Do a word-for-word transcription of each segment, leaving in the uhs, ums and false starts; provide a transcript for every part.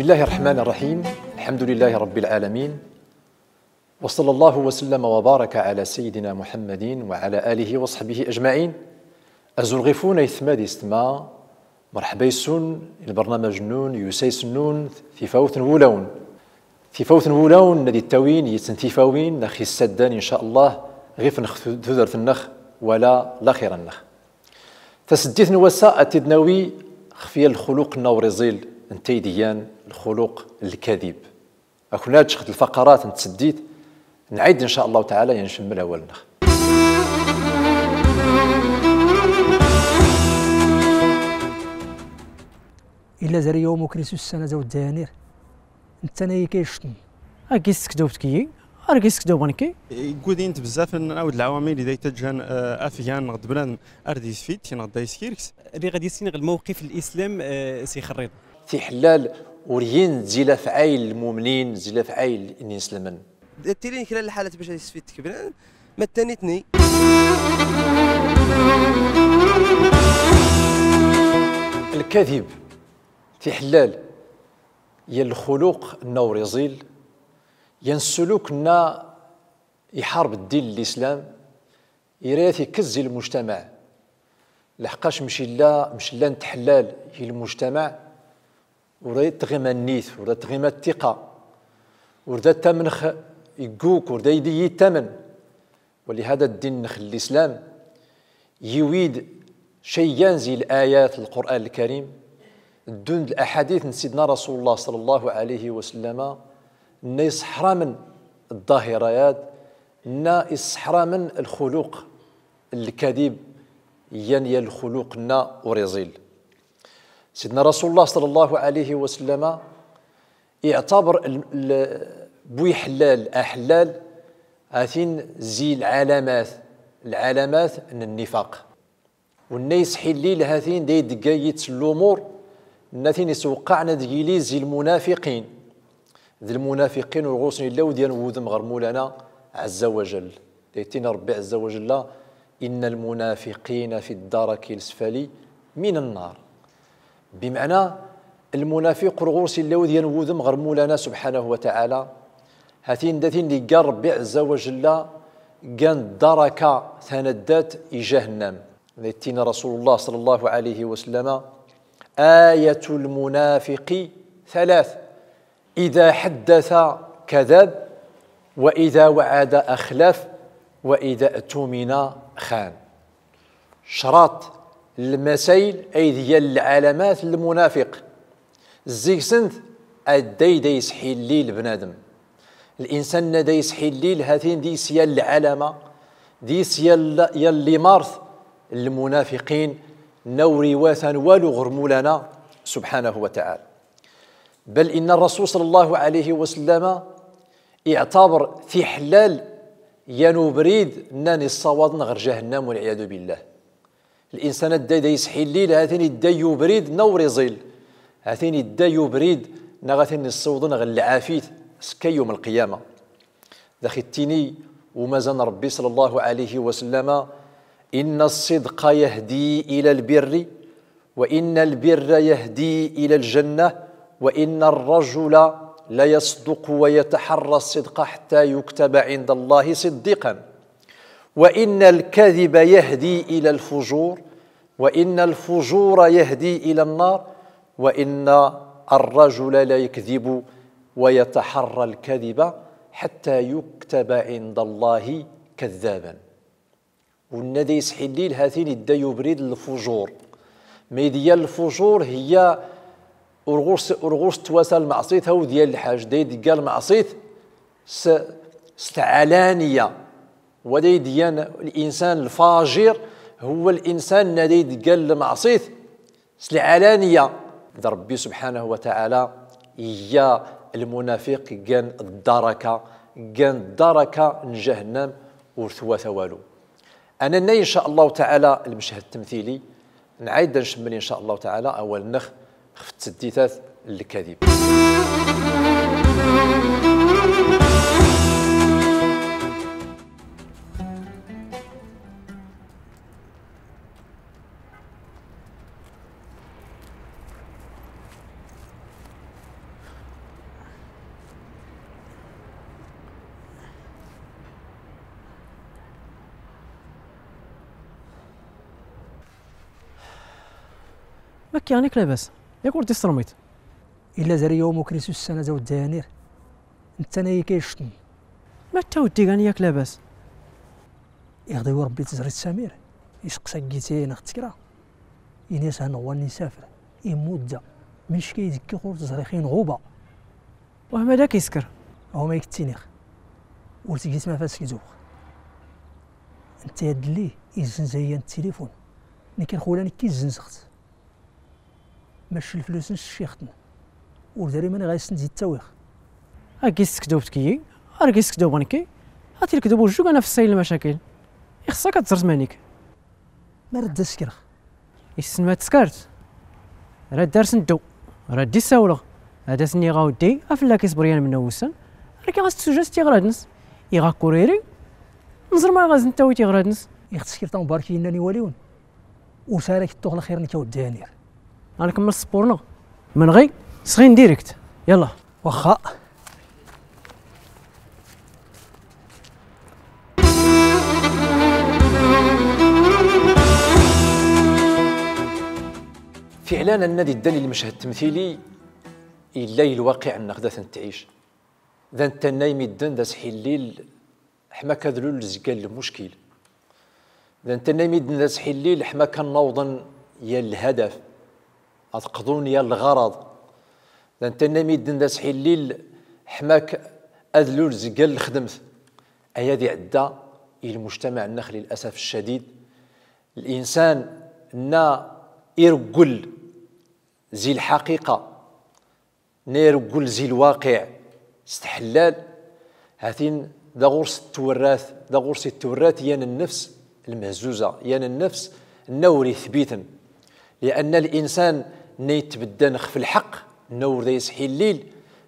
بسم الله الرحمن الرحيم. الحمد لله رب العالمين. وصلى الله وسلم وبارك على سيدنا محمد وعلى آله وصحبه أجمعين. Azul ɣif-wen aytma d yessetma, merḥba yes-wen i lbernamaj-nnun, yusa yes-nnun, Tifawt n Wulawen. Tifawt n Wulawen, ad ittawin yid-sen tifawin, nex issaddan, in ca Allah, ɣif-nnex tu-, tudert-nnex, wala laxira-nnex. Taseddit n wass-a, ad t-id-nawi xef yan lxuluq-nna ur iẓil, n taydiyan, lxuluq n lkadib. Ad ken-aǧǧeɣ d lfaqarat n tseddit, nɛid, in ca Allah taɛala, ad ncemmel awal-nneɣ. Illa zari yawm ukris ussan azawt d ayanir. Netta-nni ay k-yectn. Ar gis tekdub tkiyi, ar gis tekdub nekki. Gudint bzaf n awd lɛawamil i da yettaǧǧan, eh, afgan neɣ d bnadem ar d yesfit, neɣ da yeskirks. Riɣ ad issineɣ lmawqif n lislam, eh, s ixerriḍen. Tiḥellal ur yin zi lafɛayel n lmumnin, zi lafɛayel n inselmen. Tilin kra n lḥalat bac ad yesfit bnadem, ma ttanit-nni. Lkadib, tiḥellal, yan lxuluq-nna ur iẓil, yan ssuluk-nna iḥareb ddin n lislam, ira-t ikkez zi lmujtamaɛ. Leḥqac mc illa, mc llan tiḥellal i lmujtamaɛ, ur da tɣima nnit, ur da tɣima ttiqa, ur da ttamen x-, igguk, ur da yi-, yittamen. Walihada ddin-nnex n lislam yiwi-d cayyan zi layat n Lqur'an Lkarim, ddun d laḥadit n Sidna Rasulullah ṣalla Llahu ɛalayhi wa sallama, nna isseḥramen ḍḍahira-ad, nna isseḥramen lxuluq n lkadib, yan, yan lxuluq-nna ur iẓil. Sidna Rasulullah ṣalla Llahu ɛalayhi wa sallama iɛtaber l-, l-, bu iḥellal, aḥellal, hatin zi lɛalamat, lɛalamat n nnifaq. Wenna isḥillil hatin da idegga yit s lumur, nna tin isweqqaɛen ad yili zi lmunafiqin. D lmunafiqin ur ɣur-sen illa wid yan wudem ɣer Mulana ɛezza wa jell. Da ittin Ṛebbi ɛezza wa jell: إن المنافقين في الدرك الأسفل من النار. Bimeɛna, lmunafiq ur ɣur-s illa wid yan wudem ɣer Mulana subḥanahu wa taɛala. Hatin da tin iggan Ṛebbi ɛezza wa jell, ggan ddaraka tanaddat i jahannam. Da ittin Rasulullah ṣalla Llahu ɛalayhi wa sallama: آية المنافق ثلاث، إذا حدث كذب، وإذا وعد أخلف، وإذا اؤتمن خان. Craṭ n lmasayel ayd yan lɛalamat n lmunafiq. Zzig-sent, adday da isḥillil bnadem. Linsan-nna da isḥillil, hatin di s yan lɛalama, di s yan l-, yan limart n lmunafiqin, nna ur iwatan walu ɣer Mulana subḥanahu wa taɛala. Bal inna Ṛṛasul ṣalla Llahu ɛalayhi wa sallama iɛtaber tiḥellal yan ubrid nna n issawaḍen ɣer jahannam, walɛiyadu billah. Linsan adday da isḥillil, hatin idday ubrid nna ur iẓil. Hatin idday ubrid nna hatin issawḍen ɣer lɛafit s akka yawm lqiyama. Da x-ittini umazan n Ṛebbi ṣalla Llahu ɛalayhi wa sallama: إن الصدق يهدي إلى البر، وإن البر يهدي إلى الجنة، وإن الرجل ليصدق ويتحرى الصدق حتى يكتب عند الله صديقا، وإن الكذب يهدي إلى الفجور، وإن الفجور يهدي إلى النار، وإن الرجل ليكذب ويتحرى الكذب حتى يكتب عند الله كذابا. Wenna da isḥillil, hatin idday ubrid n lfujur. Ma idday lfujur, hiya ur ɣur-s, ur ɣur-s twata lmeɛṣit, hawd yan lḥaǧ, da idday lmeɛṣit s, s tɛalaniya. Wa da idday linsan lfajir, huwa linsan nna da idday lmeɛṣit s lɛalaniya. D Ṛebbi subḥanahu wa taɛala iga lmunafiq ggan ddaraka, ggan ddaraka n jahannam, ur twata walu. Ad nannay, in ca Allahu taɛala, lmeched temtili, nɛid ad ncemmel, in ca Allahu taɛala, awal-nnex xef tsedditat n lkadib. Ma kkiɣ nik labas, yak ur d-isremmiḍ. Illa zari yawm ukrisu ssana zaw ddayanir. Netta na yika yecṭen. Ma tta weddigan yak labas. Iɣdi ur Rebbi tezrit Samir. Iseqsa giti neɣ ttekra. Ini-as han ɣwan nisafr. Imudda. Min cki idekki ur tezri xin ɣuba. Wahma dak isker. Aw ma iktiniɣ. Ur tgis ma fas gzux. Netta yadli izzenz ayyan tilifun. Nekk lxula nekk izzenzeɣ-t. Mac lflus n ccixten. Ur dari mani ɣaysen zittawiɣ. Agi s tekdubt kiyi, argi s tekdub nekki, ati lekdub ujjug ana fessay lmacakil. Ixṣṣak ad teẓret manik. Ma rad askreɣ. Issen ma teskart. Rad dars n ddu. Rad d-issawleɣ. Ad as-nniɣ a weddi, afella kisber yan menna wussen. Arki ɣas tsuja s tiɣrad-nnes. Iɣ akk ur iri. Nẓer ma ɣas ntawi tiɣrad-nnes. Ixt teskert a Mubarak yennan i waliwen. Ur sɛi ara k-tuɣ lxir nekk a weddi Anir. Ad nkemmel ṣṣpur-nneɣ. Menɣi, sɣin direct. Yalla. Waxxa. Fiɛlan, anna d-iddan i lmeched temtili, illa i lwaqiɛ-nneɣ da t-nettɛic. Da nttannay midden d asḥillil, ḥma k-ad lul zgal lmuckil. Da nttannay midden d asḥillil, ḥma k-ad nawḍen yal lhadaf, ad qḍun yal lɣaraḍ. Da nttannay midden d asḥillil, ḥma k-ad lul zgal lxedmt. Aya d-iɛedda i lmujtamaɛ-nneɣ, lil'asaf ccadid. Linsan nna ireggel zi lḥaqiqa, nna ireggel zi lwaqiɛ s tḥellal, ha-t-in da ɣur-s twerrat, da ɣur-s itwerrat yan nnefs lmehzuza, yan nnefs nna ur ithbiten. Lianna linsan nna itbeddan xef lḥeqq, nna ur da isḥillil,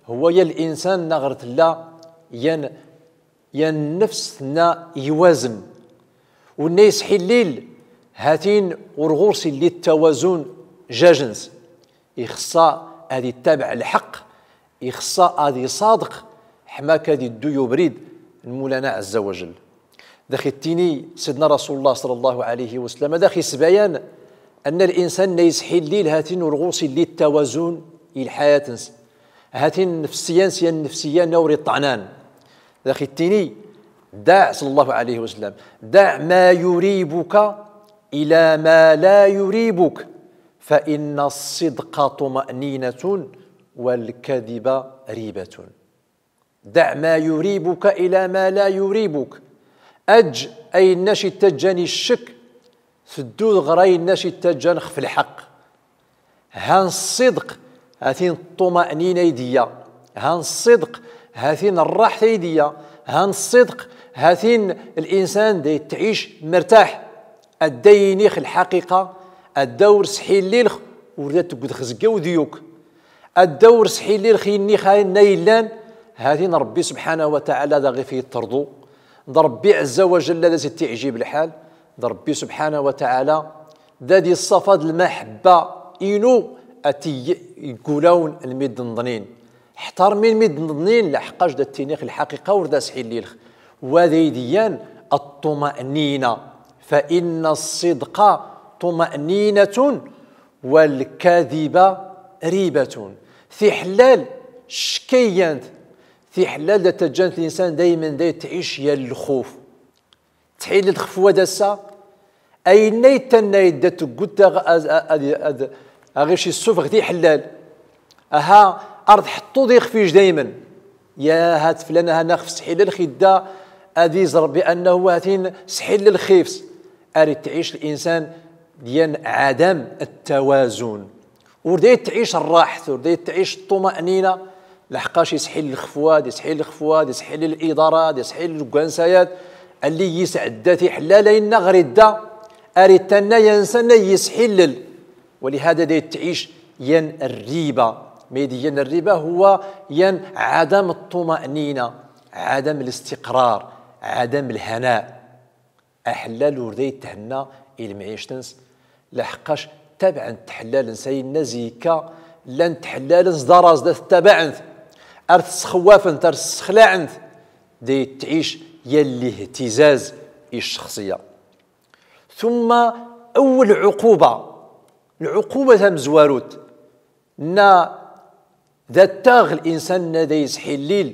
huwa ya linsan nna ɣer tella yan yan nnefs tenna iwazen. Wenna isḥillil, ha-t-in ur ɣur-s illi ttawazun jajens. Ixṣṣa ad ittabeɛ lḥeqq, ixṣṣa ad iṣadeq, ḥma k-ad iddu i ubrid n Mulana ɛezza wa jell. Da x-ittini Sidna Rasulullah ṣalla Llahu ɛalayhi wa sallam, da x-isbayan anna linsan nna isḥillil, ha-t-in ur ɣur-s illi ttawazun i lḥayat-ns. Ha-t-in nnefsiya-ns yan nnefsiya nna ur iṭṭɛnan. Da x-ittini, daɛ, ṣalla Llahu ɛalayhi wa sallam, daɛ ma yuribuka ila ma la yuribuk, fa inna ṣṣidqa ṭuma'ninatun wal kadiba ribatun. Daɛ ma yuribuka ila ma la yuribuk. Aǧǧ ayen nna c-ittajjan i ccekk, tedduḍ ɣer ayen nna c-ittajjan xef lḥeqq. Ha n ṣṣidq, ha-t-in ṭṭuma'nina ay d-iyya. Ha n ṣṣidq, ha-t-in rraḥt ay d-iyya. Ha n ṣṣidq, ha-t-in linsan da ittɛic mertaḥ. Adda inix lḥaqiqa, adda ur sḥillilx, ur da teggdx zgawd yuk. Adda ur sḥillilx innix ayen nna illan, ha-t-in Ṛebbi subḥanahu wa taɛala da ɣif itterḍu. D Ṛebbi ɛezza wa jalla da s ittiɛjib lḥal. D Ṛebbi subḥanahu wa taɛala da d-iṣṣafad lmaḥebba inu ad tiyy g ulawen n midden ḍnin. Ḥtarmin midden ḍnin, laḥqqac da ttinix lḥaqiqa ur da sḥillilx. Wa da idiyyan ṭṭuma'nina. Fa inna ṣṣidqa ṭuma'ninatun wal kadiba ribatun. Tiḥellal ckayyant. Tiḥellal da ttajjant linsan daymen da ittɛic yal lxuf. Tḥillelt xef wad ass-a, ayenna ittanna idda teggut ad, ad, ad, ad aɣ-ic issufeɣ tiḥellal. Aha, ar tḥeṭṭuḍ ixf-ic daymen. Ya hat flan, aha naxf sḥillel xidda ad iẓer bi annahu hatin sḥillel xif-s. Ar ittɛic linsan d yan ɛadam ttawazun. Ur da ittɛic rraḥt, ur da ittɛic ṭṭuma'nina, laḥqqac isḥill lxef wad, isḥill lxef wad, isḥill liḍarat, isḥill deg wansayat, alli yisɛedda tiḥellal ayenna ɣer idda, ar ittanna yansa nna yisḥillel. Walihada da ittɛic yan rriba. Ma i d yan rriba? Huwa yan ɛadam ṭṭuma'nina, ɛadam listiqrar, ɛadam lhana. Aḥellal ur da ithenna i lemɛict-ns, laḥqqac tabɛen-t tḥellal-ns, ayenna zi ikka llan tḥellal-ns d araz da t-ttabaɛen-t, ar t-sxewwafen-t, ar t-ssexlaɛen-t, da ittɛic yal lihtizaz i ccexṣiya. Tumma awwel ɛuquba Lɛuquba tamezwarut, nna d attaɣ linsan nna da yesḥillil,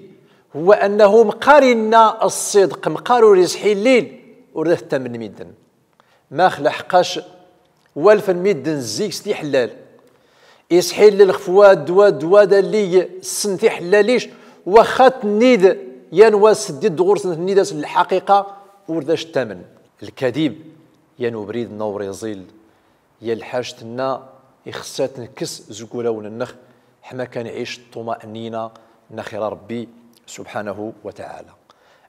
huwa annahu mqar inna ṣṣidq, mqar ur yesḥillil, ur da t-ttamnen midden. Max? Laḥqac walef n midden zik s tiḥellal, isḥillel xef wad, wad, wad allig ssen tiḥellal-ic, waxxa tennid yan wa seddid ɣur-sen tennid-as lḥaqiqa, ur da c-ttamen. Lkadib, yan ubrid n awriẓil, ya lḥac tenna, ixess ad t-nkkes zeg wulawen-nnex, ḥma kan nɛic ṭṭuma'nina nna xira Rebbi subḥanahu wa taɛala.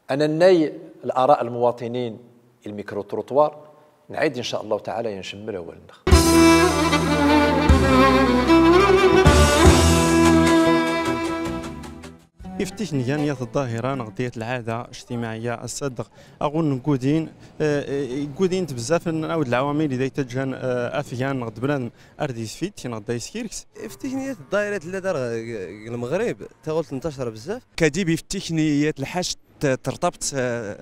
Anannay l'ara lmuwaṭinin, lmikru-trottoir, nɛid in ca Allahu taɛala, ya ncemmel awal-nnex. Ifettiken gan yat ḍḍahira neɣ d yat lɛada ijtimaɛiyya, ass-a ddeɣ aɣun n gudin, eh, eh, gudin-t bezzaf n awd lɛawamil i da ittaǧǧan, eh, afgan neɣ d bnadem ar d isfittek neɣ da iskirkes. Ifettiken yat ḍḍahira tella dar g, g Lmeɣrib, taɣult ntacr bezzaf. Kadib ifettiken yat lḥac t-, tertabt s,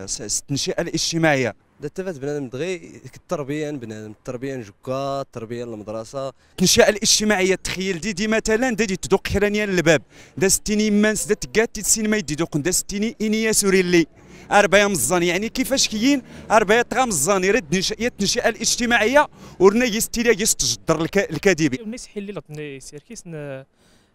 s, s tnecci'a lijtimaɛiyya. Da ttabat bnadem dɣi, tterbiya n bnadem, tterbiya n jekka, tterbiya n lmedrasa. Tnecci'a lijtimaɛiyya txeyyel di, di matalan, da d-itduq kra n yan lbab. Da s-ttini imma-ns, da tegga-t-id sin ma i d-iduqen, da s-ttini ini-as ur illi. Arba ya meẓẓan, yeɛni kifac kyin, arba ya tɣa meẓẓan, irid tnecci'a lijtimaɛiyya, ur nna gis ttili gis tjeddr lka-, lkadibi. Nis ḥilli lɣ-, nis irkis n-,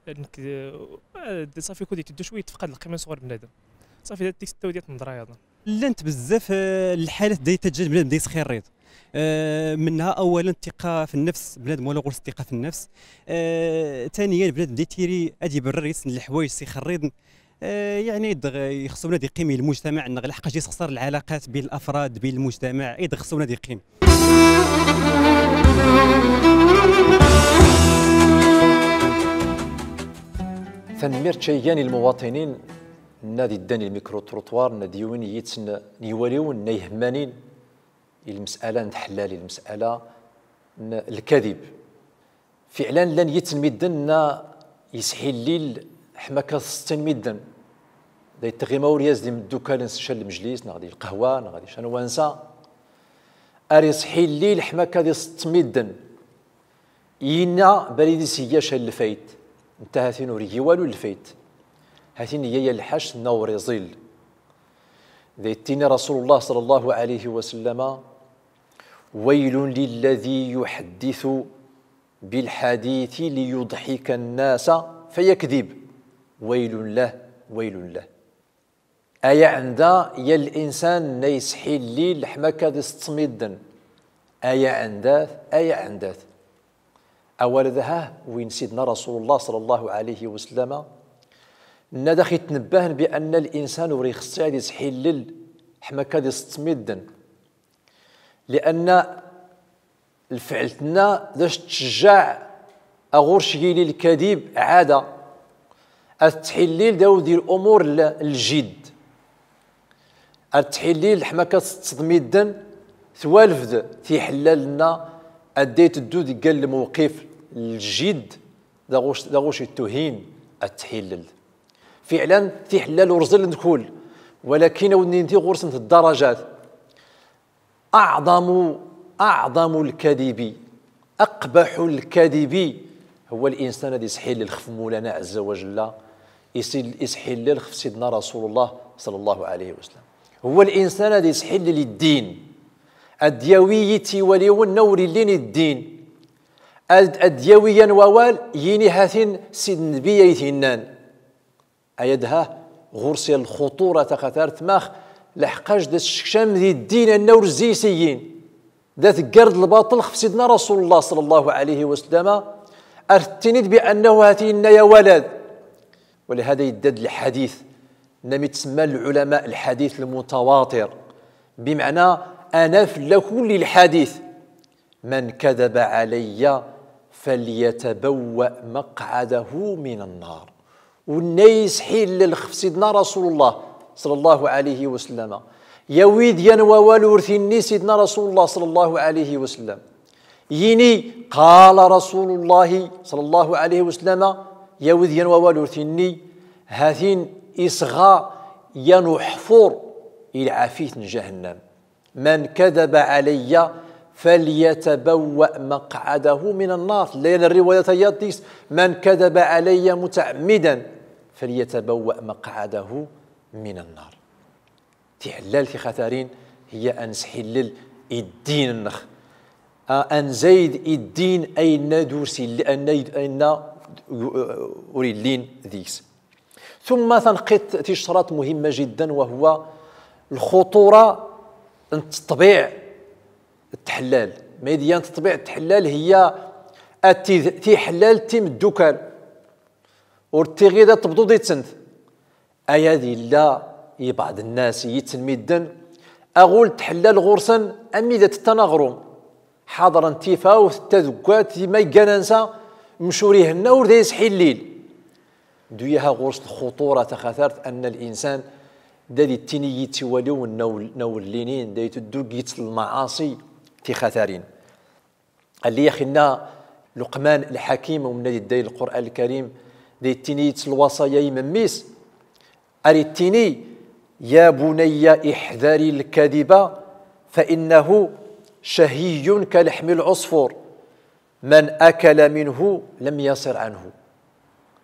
nekk, eh, safi kud iteddu cwi yetfeqad lqima n sɣur bnadem. Safi da tis tawdiyat n ḍrayaḍen. Llant bezzaf, eh, lḥalat da ittaǧǧan bnadem da isxirriḍ. Eh, menha awalen ttiqa f nnefs, bnadem wala ɣur-s ttiqa f nnefs. Eh, taniyan bnadem da itiri ad iberrer yes n leḥwayeǧ s ixerriḍen. Eh, yeɛni dɣ ixṣṣu ad iqqim i lmujtamaɛ nneɣ laḥqac isexṣar lɛalaqat bin lafrad, bin lmujtamaɛ, i dɣ xṣṣu ad iqqim. Tanemmirt caygan i lmuwaṭinin nna d iddan i lmikru-trottoir, nna d yiwen yits n iwaliwen nna ihemmanin i lmes'ala n tḥellal, i lmes'ala n lkadib. Fiɛlan, llan yits n midden nna yesḥillil ḥma akka ad setten midden. Da itteɣima ur yas d imeddukkal-ns ca n lmejlis, neɣ di lqahwa, neɣ di ca n wansa. Ar isḥillil ḥma akka ad isetten midden. Inna balid is iga ca n lfayt. Netta hatin ur igi walu n lfayt. Hatin iga ya lḥac nna ur iẓil. Da ittini Rasulullah sallallahu alayhi wa sallama: ويل للذي يحدث بالحديث ليضحك الناس فيكذب، ويل له، ويل له. Ay aɛenda ya linsan nna isḥillil ḥma akka ad isetten midden. Ay aɛendat, ay aɛendat. Awal daha win Sidna Rasulullah sallallahu alayhi wa sallama, nna da ax-itnebbahn bi anna linsan ur ixṣṣi ad isḥillel ḥma akka ad isetten midden. Lianna lfɛlt-nna da ac-tcejjaɛ a ɣur-c yili lkadib ɛada. Ad tettḥillil d awd i lumur l-, ljidd. Ad tettḥillil ḥma akka ad tettseḍ midden, twalfd tiḥellal-nna adday teddu deg lmewqif ljidd, da ɣuc, da ɣuc ittuhin ad tettḥillel. Fiɛlan, tiḥellal ur ẓilent kul, walakin awd nnin ti ɣur-sent ddarajat. أعظم، أعظم الكذب، أقبح الكذب، هو الإنسان ad isḥillel xef Mawlana Ɛezza wa Jalla, is-, isḥillel xef Sidna Rasulullah sallallahu alayhi wa sallam. Huwa linsan ad isḥillel i ddin, ad d-yawi yits iwaliwen nna ur illin i ddin, ad, ad d-yawi yan wawal, yini hatin Sidi Nnbi ay t-innan. Aya daha ɣur-s ya lxuṭura taxatart, max? Laḥqac da tcekcam di ddin anna ur zzis iyin. Da teggard lbaṭel xef Sidna Rasulullah sallallahu alayhi wa sallama, ar tettinid bi annahu hati inna ya walad. Walihada yedda-d lḥadit, nna mi tsemman lɛulama lḥadit lmutawaṭir, bimeɛna anafl la kulli lḥadit. من كذب علي فليتبوأ مقعده من النار. Win isḥillel xef Sidna Rasulullah sallallahu alayhi wa sallama, yawi-d yan wawal ur t-inni Sidna Rasulullah sallallahu alayhi wa sallam. Yini, قال رسول الله صلى الله عليه وسلم, yawi-d yan wawal ur t-inni, hatin isɣa yan uḥfur i lɛafit n jahannam. من كذب علي فليتبوأ مقعده من النار. Tella yan rriwayat-ayyaḍ tis, من كذب علي متعمدا فليتبوأ مقعده من النار. Tiḥellal tixatarin hiya a nsḥillel i ddin-nneɣ. A, a nzayd i ddin ayenna d ur s-illi, ayenna, ayenna ur illin deg-s. ثم tanqiḍt tis craḍt muhimma jiddan, وهو الخطورة n teṭbiɛ n tḥellal. Ma d yan teṭbiɛ n tḥellal hiya a tid tiḥellal timddukal. Ur tiɣid ad tebḍud ittent. Ayad illa i baɛḍ nnas, yitten midden, aɣul tḥellal ɣur-sen am ida tettan aɣrum. Ḥaḍren tifawt, tadeggat, di ma yeggan ansa, mec ur ihenna, ur da yesḥillil. Duyaha ɣur-s lxuṭura taxatart, anna linsan da d-ittini yittiwaliw n naw-, nawellinin, da iteddu yett lmaɛaṣi tixatarin. Alli yax inna Luqman Lḥakim, umnadi dday Lqur'an Lkarim, da ittini yett lwaṣaya i memmi-s, ar ittini: يا بني احذر الكذب فإنه شهي كلحم العصفور من أكل منه لم يصر عنه.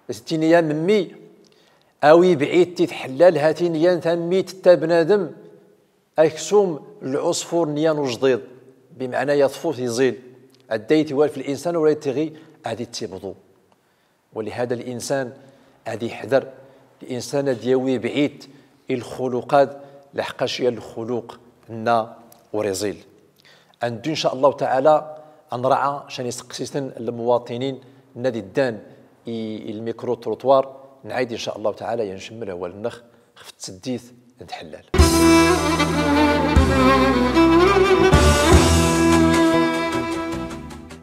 Ittini ya memmi, awi bɛid titḥellal, hatin yan tammit tetta bnadem, aksum lɛuṣfur n yan ujḍiḍ, bimeɛna yaṭṭef-it iẓil, adday tiwal f linsan ur ittiɣi ad ittibḍu. Walihada linsan ad iḥder, linsan ad yawi bɛid i lxuluqat, laḥqac ya lxuluq nna ur iẓil. Ad neddu, in ca Allahu taɛala, ad nraɛa can iseqsiten n lmuwaṭinin nna d-iddan i, i lmikru-trottoir, nɛid, in ca Allahu taɛala, ya ncemmel awal-nneɣ ɣef tseddit n tḥellal.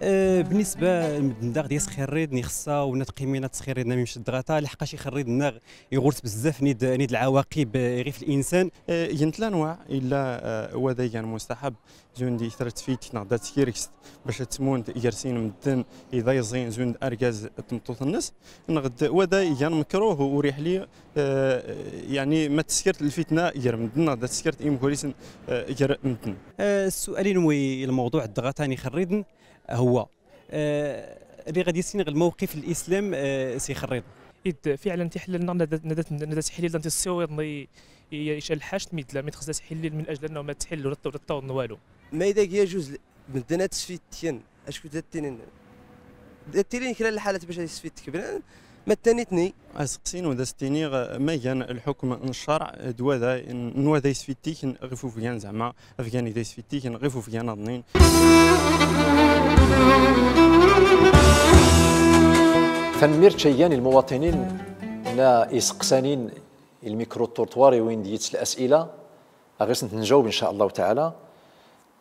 Eh, bnisba n medden daɣ d yisxirriden, ixeṣṣa wna tqimina tesxirriden am imcedɣata, laḥqac ixerriden-nneɣ iɣur-s bezzaf nid, nid lɛawaqib, eh, ɣif linsan. Eh, gan tla anwaɛ, illa, eh, wada igan mustaḥab, zund i tratfit neɣ da tkerkst bac ad tmunt gar sin medden, i d ayẓin zund argaz d tmeṭṭut-nnes, neɣ d wada igan mekruh ur iḥli, eh, yeɛni ma teskert lfitna gar medden neɣ da teskert imkurisen, eh, gar medden. Eh, ssual-inu i lmewḍuɛ dɣa tani ixerriden, huwa, eh, riɣ ad issineɣ lmawqif n lislam, eh, s ixerriden. Id fiɛlan tiḥellal-nneɣ nna da, nna da, nna da tḥillil da ntissiwiḍ i, i, i ca lḥact mi d la, mi txeṣṣ da tḥillil min ajl annahu ma tḥillil ur tt-, ur ttaweḍ n walu. Ma ideg yajuz l-, medden ad sfitken, acku da ttinin, da ttinin kra n lḥalat bac ad isfitk bnadem, ma ttanitni. Aseqsi-inu da s-ttiniɣ, ma gan lḥukm n ccerɛ d wada, n, n wada isfittiken ɣef ufgan, zeɛma afgan i da isfittiken ɣef ufgan aḍnin. Tanemmirt ca igan i lmuwaṭinin nna iseqsanin i lmikru-trottoir i win d yett las'ila, a ɣis nett njawb, in ca Allahu taɛala.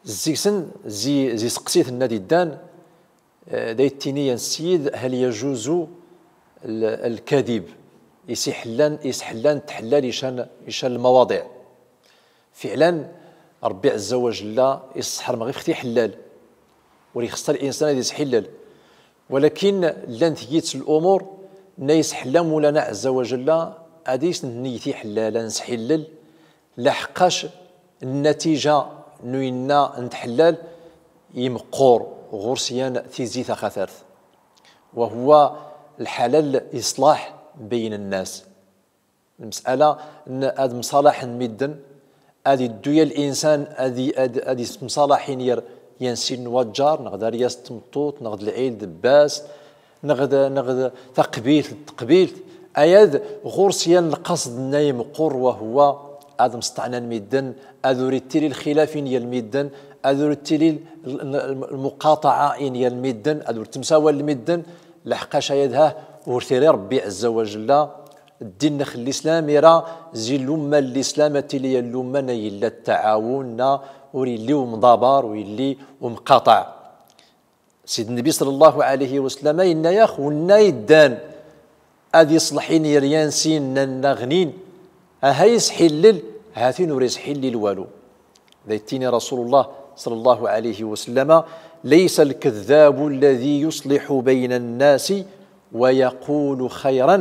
Zzig-sen, zi, zi seqsit nna d-iddan, eh, da ittini yan ssiyid: هل يجوز ال-، الكذب؟ Is iḥellan, is ḥellan tḥellal i can, i can lmawaḍiɛ. Fiɛlan, Ṛebbi ɛezza wa jella isseḥrem ɣif-x tiḥellal. Ur ixeṣṣ ara linsan ad isḥillel. Walakin llant yits lumuṛ nna isḥella Mawlana ɛezza wa jella, ad is nniy tiḥellal ad nsḥillel, laḥeqqac nnatija n uyenna n tḥellal imeqqur ɣur-s yan tizi taxatart. Wa huwa lḥalal iṣlaḥ bayn nnas. Lmes'ala n ad mṣalaḥen midden, ad iddu yal insan ad i-, ad, ad ismṣalaḥin yar yan sin n waǧǧar, neɣ d aryaz d tmeṭṭut, neɣ d lɛil d bas, neɣ d, neɣ d taqbilt d teqbilt, ayad ɣur-s yan lqasd nna imeqqur, wa huwa ad msṭaɛnan midden, ad ur ittili lxilaf in yal midden, ad ur ittili l-, l-, l-, lmuqaṭaɛa in yal midden, ad ur ttemsawal midden, laḥeqqac ayad ha ur t-iri Ṛebbi ɛezza wa jella. Ddin-nneɣ n lislam ira zi lumma n lislam ad tili yan lumma nna yella ttaɛawun, nna ur illi umḍabar, ur illi umqaṭaɛ. Sidna Nnbi ṣalla Llahu ɛalayhi wa sallam inna-yaɣ, wenna iddan ad iṣleḥin yar yan sin nna nna ɣnin, aha isḥillel, ha-t-in ur isḥillil walu. Da ittini Rasulullah ṣalla Llahu ɛalayhi wa sallam: ليس الكذاب الذي يصلح بين الناس ويقول خيرا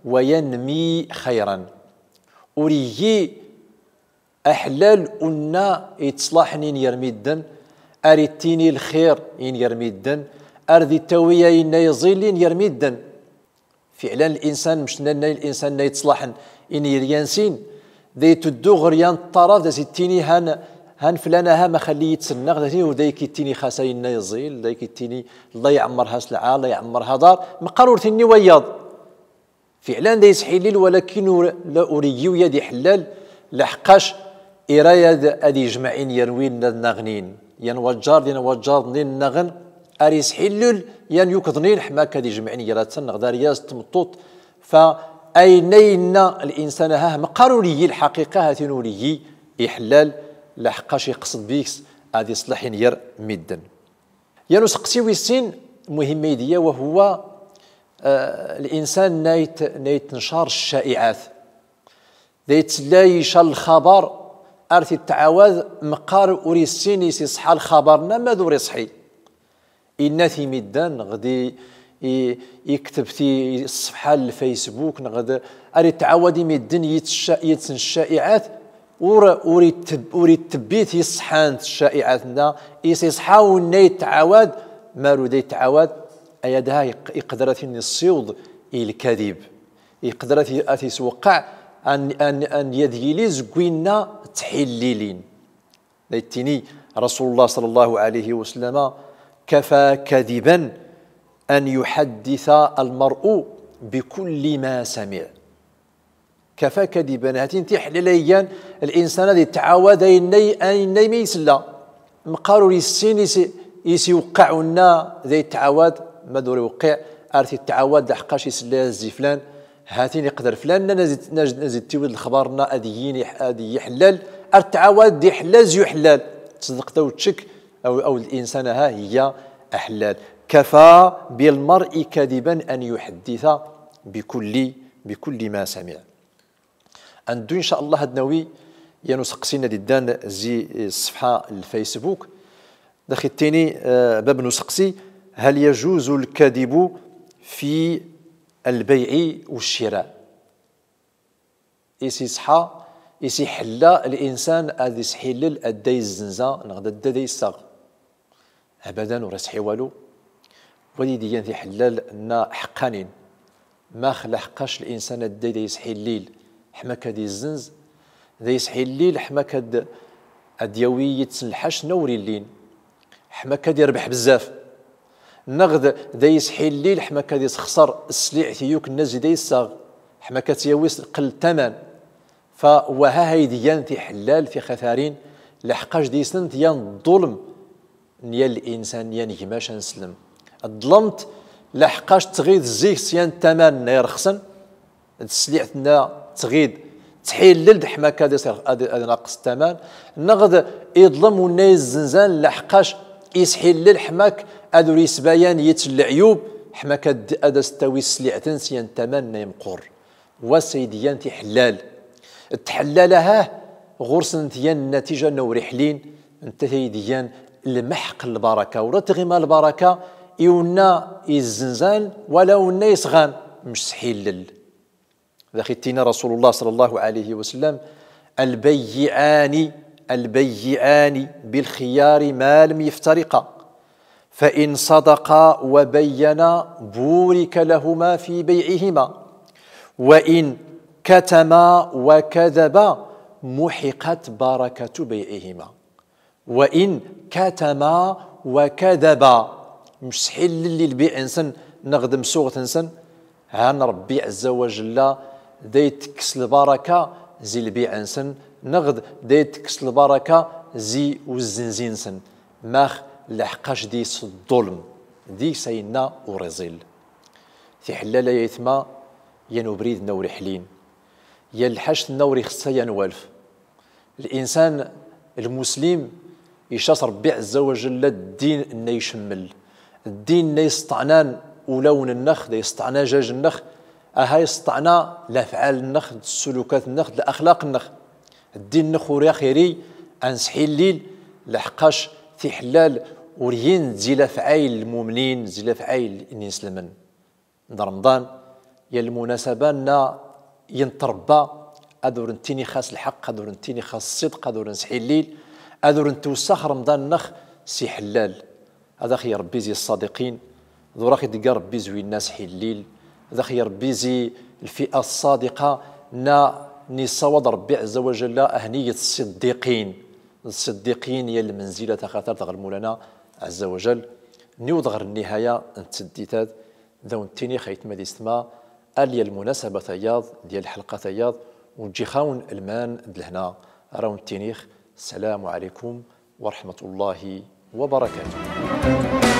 وينمي خيرا. Ur igi aḥellal unna ittṣlaḥnin yar midden, ar ittini lxir in ger midden, ar d ittawi ayenna iẓilin ger midden. Fiɛlan, linsan, mec tenna-nna linsan-nna yettṣlaḥen, ini ger yan-sin, da iteddu ɣer yan ṭṭaraf, da as-ittini han, han flan aha, ma xalli yittennaɣ, da tini ur da ik-ittini xas ayenna iẓil, da ik-ittini, Allah iɛemmer-ha sselɛa, Allah iɛemmer-ha dar, meqqar ur t-inni wayeḍ. Fiɛlan da isḥillil, walakin ur, la, ur igiw yad iḥellal, laḥqqac ira yad ad ijmeɛ in ger win ad nnaɣnin. Yan wajjar, yan wajjar-nni nnaɣen, ar isḥillil yan yukḍnin, ḥma k-ad ijmeɛ in ger-aten, neɣ d aryaz d tmeṭṭut. Fa ayenna yenna linsan aha, meqqar ur igi lḥaqiqa, ha-t-in ur igi iḥellal, laḥqqac iqsed deg-s ad iṣleḥ in ger midden. Yan useqsi wis sin, muhim ay d-iya, wa huwa, eh, linsan nna yet-, nna yetncar ccaiɛat. Da yettsellay ica lxabar, ar t-ittɛawad, meqqar ur issin is iṣḥa lxabar-nna ma d ur iṣḥi. Inna-t i midden, neɣ d i, i, ikteb ti ṣṣefḥa n lFaysbuk, neɣ d, ar ittɛawad i midden yetca-, yettn ccaiɛat, ur, ur itteb-, ur ittebbit i ṣṣḥant ccaiɛat-nna, is iṣḥa unna yettɛawad, ma ur da yettɛawad, aya daha iq-, iqder ad t-in-issiweḍ i lkadib. Iqder ad t-, ad t-isweqqeɛ, an, an, an yad yili zeg winna ttḥillilin. Da yettini Rasulullah صلى الله عليه وسلم: كفى كذبا أن يحدث المرء بكل ما سمع. كفى كذبا، ha-t-in tiḥellal ay igan linsan ad ittɛawad ayenna, ayenna i ma isella. Meqqar ur issin is, is iweqqeɛ unna da ittɛawad, ma d ur iweqqiɛ, ar t-ittɛawad laḥqqac isella-yas zi flan, ha-t-in iqder flan, nna, nna zi, nna zi, nna zi tiwid lexbar-nna ad igi, ad igi ḥellal, ar ttɛawad d iḥellal zi uḥellal. Tṣedqt aw tcekk, aw, aw linsan aha iga aḥellal. كفى بالمرء كذبا أن يحدث بكل، بكل ما سمع. Ad neddu, in ca Allah, ad nawi yan useqsi-nna d-iddan zi, eh, ṣṣefḥa n lFaysbuk. Da ax-ittini, eh, bab n useqsi: هل يجوز الكذب في البيع والشراء؟ Is iṣḥa, is iḥella linsan ad isḥillel adday zzenza neɣ d adday issaɣ? Abadan, ur iṣḥi walu. Wad i d-igan tiḥellal-nna ḥeqqanin. Max laḥqqac linsan adday da isḥillil ḥma k-ad izzenz, da isḥillil ḥma k-ad, ad yawi yid-sen lḥac-nna ur illin, ḥma k-ad irbeḥ bezzaf, neɣ d, da isḥillil ḥma k-ad isxeṣer sliɛt i ukk-nna zi da issaɣ, ḥma k-ad yawi s lqell taman. Fa waha ay d-igan tiḥellal tixatarin, laḥqqac di-sent yan ḍḍulm n yan linsan, n yan gma-c ad nslem. Ḍḍlemt laḥqqac tɣid zik s yan taman-nna irexsen, d tesliɛt-nna tɣid tḥillel-d ḥma k-ad is-, ad, ad naqes taman, neɣ d iḍlem unna izzenzan laḥqqac isḥillel ḥma k-ad ur isbayan yit leɛyub, ḥma k-ad, ad as-tawi tesliɛt-nnes yan taman-nna imqur. Wa s ay d-igan tiḥellal. Tḥellal aha, ɣur-sent yan nnatija-nna ur iḥlin, nettat ay d-igan lmeḥq n lbaraka. Ur tɣima lbaraka i unna izzenzan, wala unna isɣan, mec sḥillel. Da ax-ittini Rasulullah صلى الله عليه وسلم: البيعان، البيعان بالخيار ما لم يفترقا، فإن صدقا وبينا بورك لهما في بيعهما، وإن كتما وكذبا محقت بركة بيعهما. وإن كتما وكذبا، mec sḥillel i lbiɛ-nsen neɣ d tmsuɣt-nsen, han Ṛebbi ɛezza wa jella da itekkes lbaraka zi lbiɛ-nsen, neɣ d, da itekkes lbaraka zi uzzenzi-nsen. Max? Laḥqqac di-s ḍḍulm, di-s ayenna ur iẓil. Tiḥellal ay aytma, yan ubrid-nna ur iḥlin, yan lḥact-nna ur ixessa yan walef. Linsan lmuslim, ica-t Ṛebbi ɛezza wa jella ddin-nna icemmel, ddin-nna isṭeɛnan ulawen-nnex, da isṭeɛna jaj-nnex, aha isṭeɛna lafɛal-nnex, d ssulukat-nnex, d laxlaq-nnex. Ddin-nnex ur aɣ-iri ad nsḥillil, laḥqqac tiḥellal ur gint zi lafɛayel n lmumnin, zi lafɛayel n inselmen. D Remḍan, yan lmunasaba-nna i nṭrebba, ad ur ntini xas lḥeqq, ad ur ntini xas ṣṣidq, ad ur nsḥillil, ad ur ntwessax Remḍan-nnex s iḥellal. Ad ax-iṛebbi zi ṣṣadiqin, d ur ax-iḍegger Ṛebbi zi winna s iḥellal. Ad ax-iṛebbi zi lfi'a ṣṣadiqa, nna niṣṣawaḍ Ṛebbi ɛezza wa jalla a ax-neg d ṣṣiddiqin. D ṣṣiddiqin, yal lmenzila taxatart ɣer Lmulana ɛezza wa jalla. Niweḍ ɣer nnihaya n tseddit-ad, d awen-ttinix aytma d istma, ar yal lmunasaba tayaḍ, d yal lḥelqa tayaḍ, u ǧǧiɣ-awen lman d lehna, ar awen-ttinix, ssalamu ɛalaykum wa raḥmatullahi wa barakatuh.